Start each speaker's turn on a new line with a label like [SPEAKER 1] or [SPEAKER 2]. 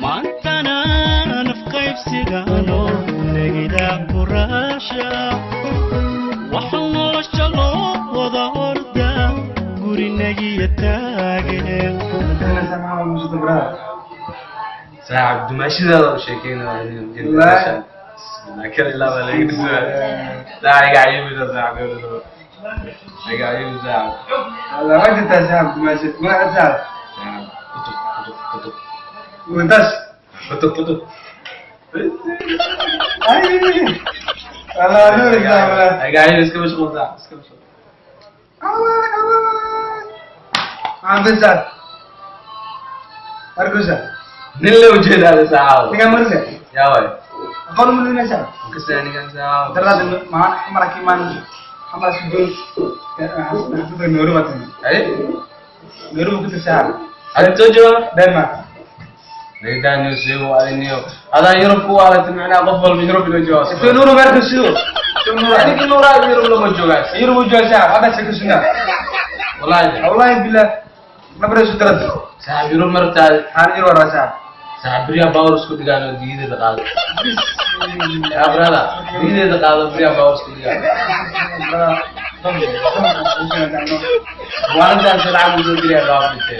[SPEAKER 1] Maantana nafqaybsigano negida kuraasha waxa nolosha loo wada orda gurinagiya taage.
[SPEAKER 2] Saaxib, dumaashidaada u sheekeynaya.
[SPEAKER 3] Wallaahi.
[SPEAKER 2] Kal ilaa baa laga dhisaa. Saax iga cayibida, saax gabadha iga cayibi, saax.
[SPEAKER 3] والله ما جبتها سحب ماشي ما سحب.
[SPEAKER 2] Saaxib, kutub, kutub, kutub.
[SPEAKER 3] وانتش.
[SPEAKER 2] Kutub, kutub.
[SPEAKER 3] اي والله نور السلام.
[SPEAKER 2] Iga cayibi, iska mashquul, saax, iska mashquul.
[SPEAKER 3] عم بزعل أرجوزة.
[SPEAKER 2] Nin la ujeedaada, saaxib.
[SPEAKER 3] نيجا مرسى.
[SPEAKER 2] Yaa waay?
[SPEAKER 3] أقول من هنا سحب.
[SPEAKER 2] Makastaa ninkan, saaxib?
[SPEAKER 3] ترى ما حمرا كمان حمرا سجون حسيت نورو مثلا.
[SPEAKER 2] Ay.
[SPEAKER 3] نورو كنت سحب.
[SPEAKER 2] Adi soo jawaab.
[SPEAKER 3] دنمارك.
[SPEAKER 2] Nagadaaniyo sheego adiniyo adaa Yurub ku waalatay, macnaha qof walba Yurub inoo jawaab.
[SPEAKER 3] انتو نورو مركز شو نورو.
[SPEAKER 2] Ninka nuuraa Yurub lama joogaa.
[SPEAKER 3] يورو جو سحب هذا شكل سنة.
[SPEAKER 2] Wallahi.
[SPEAKER 3] والله بالله نبرة شو ترى.
[SPEAKER 2] Saaxib, Yurub martaada.
[SPEAKER 3] حالي ورا سحب.
[SPEAKER 2] Saaxib, beryaha baawar isku dhigaan oo diideeda qaado. Yaa brother, diideeda qaado, beryaha baawar isku dhigaan. Maalintaas lacag usoo diraya, baawar dhintee.